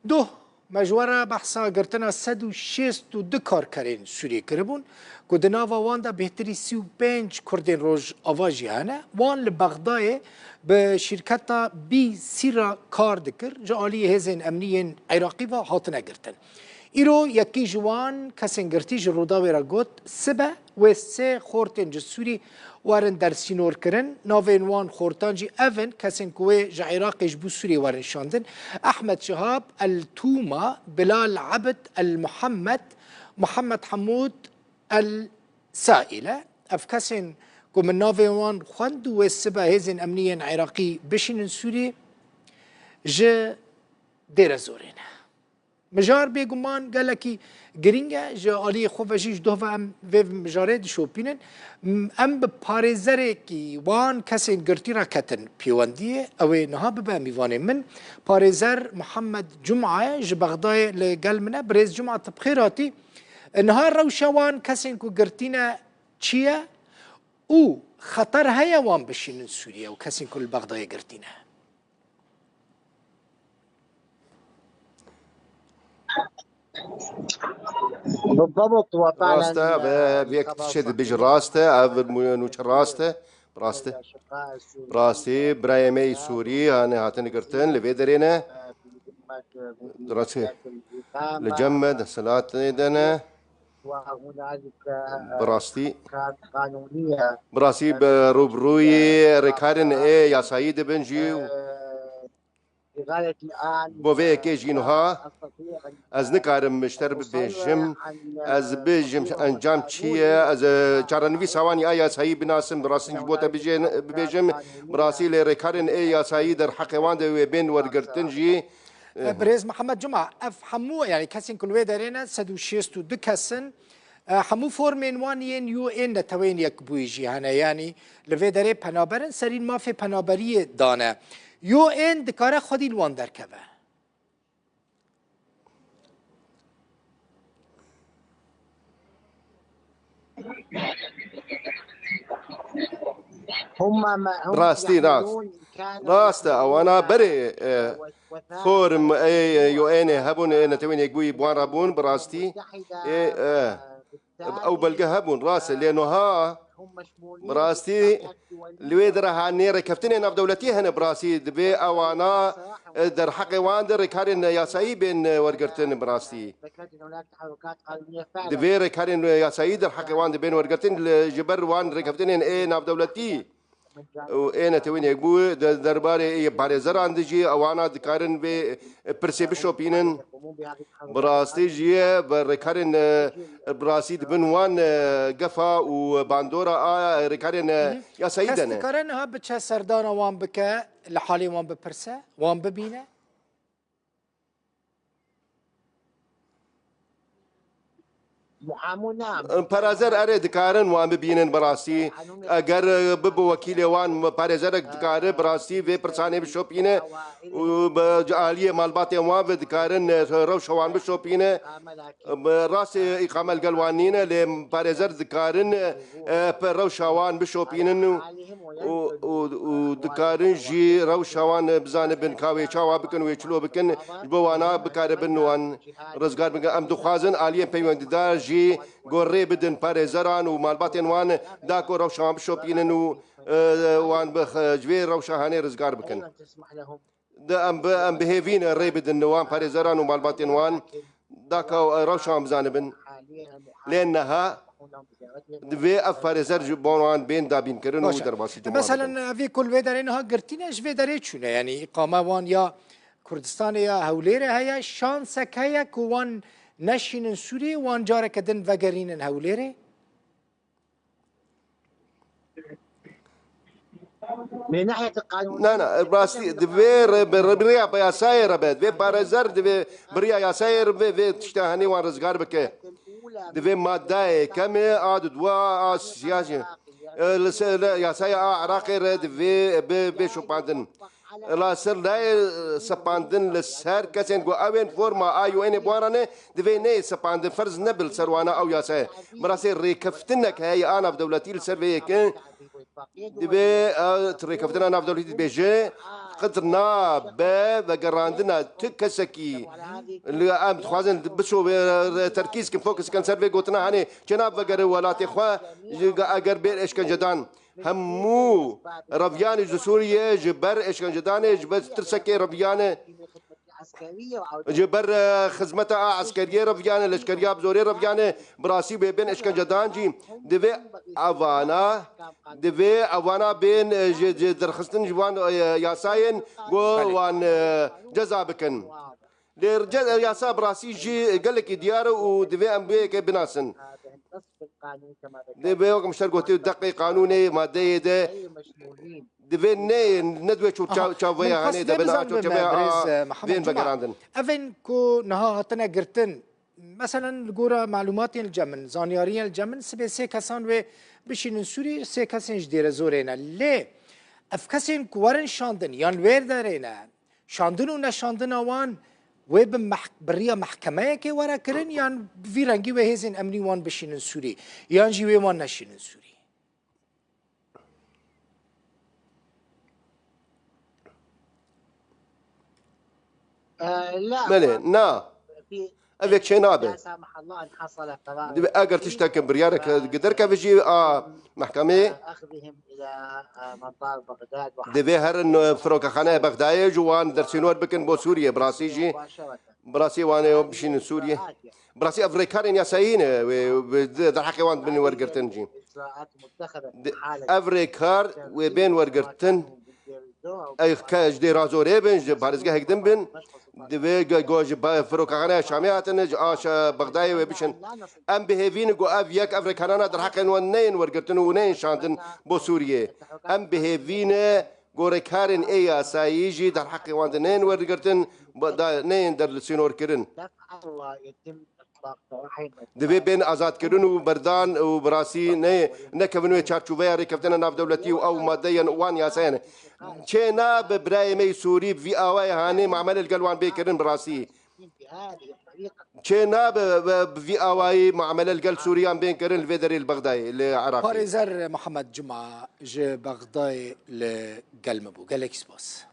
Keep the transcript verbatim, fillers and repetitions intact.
Doh, me ji we re behsa girtina sed û şêst û du karkerên Sûriyê kiribûn, ku di nava wan de bêhtirî sî û pênc Kurdên Rojava jî hene. Wan li Bexdayê bi şîrketa B C re kar dikir, ji aliyê hêzên emnî yên Iraqî ve hatine girtin. Îro yekî ji wan kesên girtî ji Rûdawê re got, sibe wê sê xortên ji Sûrî werin dersînorkirin. Navên wan xortan jî ev in, kesên ku wê ji Iraqê ji bo Sûriyê werin şandin: Ehmed Şihab El Tûma, Bilal Ebd El Muhammed, Muhammed Hemûd El Saîle. Ev kesên ku min navên wan xwend û wê sibe hêzên emnî yên Iraqî bişînin Sûriyê, ji Dêrezorê ne. Mijar bêguman gelekî girîng e. Ji aliyê xwe ve jî ji doh ve em vê mijarê dişopînin. M-, em bi parêzerekî wan kesên girtî re ketin pêwendiyê. Ew ê niha bibe mîvanê min. Parêzer Mihemed Cuma ye, ji Bexdayê li gel min e. Birêz Cuma, tu bi xêr hatî. Niha rewşa wan kesên ku girtî ne çi ye û xeter heye wan bişînin Sûriye û kesên ku li Bexdayê girtî ne? بالضبط، وفعلًا Rast e, ev, ev yek tiştê dibêje rast e, ev nûçe rast e. Bi rastî, bi rastî birayê me yê Sûrî hane hatine girtin, li vê derê ne. Rastî, li cem me desthilatê de ne. Bi rastî, bi rastî bi rûbirûyî rêkarên ê yasayî dibin jî. Bo vê yekê jî niha ez nikarim ji te re bibêjim, ez bibêjim encam çi ye, ez, e, çarenivîsa wan ya yasayî binasim, bi rastî ji bo te bijê-, bibêjim, bi rastî lê rêkarên ê yasayî derheqê wan de wê bên wergirtin jî. E, Birêz Mihemed Cuma, ev hemû, yanî kesên ku li wê derê ne, sed û şêst û du kes in. E, hemû formên wan yên U N, Neteweyên Yekbûyî jî hene. Yanî li vê derê penaber in, serîn mafê penaberiyê dane. U N dikare xwedî li wan derkeve. هم ما هم Rastî, rast. يعملون إن كان Rast e, ewana berê, e, form, ê, U N ê hebûn, ê, Netewên Yekbûyî bi wan re bûn, bi rastî. Ê, e, ew belge hebûn, rast e. Lê niha, bi rastî, li wê dere ha nêrêkeftinên navdewletî hene, bi rastî. Divê ewana, e, derheqê wan de rêkarên yasayî bên, e, wergirtin, bi rastî. Divê rêkarên yasayî derheqê wan de bên wergirtin, li, ji ber wan rêkeftinên ê navdewletî û ê Netewên Yekbûyî di derbarê ê parêzeran de jî ewana dikarin vê pirsê bişopînin. Bi rastî jî bi rêkarên, e, bi rastî dibin wan, e, gefa û bandora a rêkarên, e, yasayî Kes de ne. dikare niha biçe serdana wan bike, li halê wan bipirse, wan bibîne? Parêzer erê dikarin wan bibînin bi rastî. Eger, e, bibo wekîlê wan, parêzerek dikare bi rastî vê pirsanê bişopîne û bi aliyê malbatên wan ve dikarin, e, rewşa wan bişopîne. Bi rastî îqame li gel wan nîne, lê parêzer dikarin, e, pe rewşa wan bişopînin û, û, û, û dikarin jî rewşa wan bizanibin ka wê çawa bikin, wê çilo bikin, ji bo wana bikaribin wan rizgar bikin. Em dixwazin aliyên peywendîdar jî ku rê bidin parêzeran û malbatên wan, da ku rewşa wan bişopînin û, e, wan bi, ji vê rewşa hanê rizgar bikin. Di em bi, em bi hêvî ne rê bidin wan parêzeran û malbatên wan, da ku rewşa wan bizanibin. Lê niha divê ev parêzer ji bo wan bên dabînkirin û Baş e. derbasî ji bo wan Meselen, bibin. Evî ku li vê derê niha girtîne, ji vê derê çûne. Yanî îqame wan ya Kurdistanê ya Hewlêrê heye, şansek heye ku wan neşînin Sûriyê, wan careke din vegerînin Hewlêrê. من ناحية القانون Na, na, rastî divê re, bi, bi rêya bi yasayê re be. Divê parêzer divê bi rêya yasayê re be, vê tişta henê wan rizgar bike. Divê madeyê kemê a du dua a siyasî, e, li ser, li yasaya a Iraqê re divê bê, bê şopandin. La ser nayê sepandin li ser kesên ku ew ên forma a U N ê bi wan re ne, divê neyê sepandin, ferz nebe li ser wana ew yasayê. Bi rastî rêkeftinek heye a navdewletî li ser vê yekê. Divê, e, rêkeftina navdewletî dibêje, qet nabe vegerandina tu kesekî. Li em dixwazin bişo vê terkîz kin, fokus kin ser vê gotina hanê çênabe vegere welatê xwe. Ji ga-, eger bê eşkencedan, hemû reviyanê ji Sûriyê ji ber eşkencedanê, ji ber tirsekê reviyane, ji ber, e, xizmeta a eskeriyê reviyane, leşkeriya bi zorê reviyane, bi rastî wê bên eşkencedan jî. Divê evana, divê evana bên, e, ji, ji derxistin ji wan, e, yasayên ku wan, e, ceza bikin. Lê ce-, yasa bi rastî jî gelekî diyar e û divê em vê yekê binasin. Divê wek min ji te gotiye deqê qanûnê madeyê de divê ne, ne divê çû çav-, çavveya hanê de bin, a çû çavveya a vên vegerandin. Evên ku niha hatine girtin, meselen li gora malûmatên li cem min, zanyariyên li cem min, sibê sê kesan wê bişînin Sûrî, sê kesên ji Dêrezorê ne. Lê ev kesên ku werin şandin yan wêr derê ne, şandin û neşandina wan wê bi meh-, bi riya mehkemeyekê were kirin, yan bi vî rengî wê hêzên emnî wan bişînin Sûrî, yan jî wê wan neşînin Sûrî? Belê, na. Ev yek çê nabe. Divê eger tiştek biryarek gi derkeve jî a mehkemê, divê herin, e, firokexaneya Bexdayê ji wan dersînor bikin bo Sûriyê. Bi rastî jî, bi rastî wan ê bişînin Sûriyê. Bi rastî ev rêkarên yasayî ne, wê, wê di-, derheqê wan bin wergirtin jî. Di-, ev rêkar wê bên wergirtin. Ew ke ji Dêrazorê bin, ji parêzgehek din bin, divê ge-, go ji ba-, firokexaneya Şamê hatine, ji a şa-, Bexdayê wê bişin. Em bi hêvî ne ku ev yek ev rêkarana derheqên wan neyên wergirtin û neyên şandin bo Sûriyê. Em bi hêvî ne ku rêkarên ê yasayî jî derheqê wan de neyên wergirtin, ba-, da-, neyên dersînorkirin. Divê bên azadkirin û berdan û bi rastî ne, nekevin wê çarçoveya rêkeftina navdewletî û ew madeyên wan yasayên. Çê nabe birayê me yê Sûrî bi vî awayê hanê muamele li gel wan bê kirin bi rastî. Çê nabe bi vî awayî muamele li gel Sûriyan bên kirin li vê derê li Bexdayê, li Iraqê. Parêzer Mihemed Cuma ji Bexdayê li gel me bû. Gelekî spas.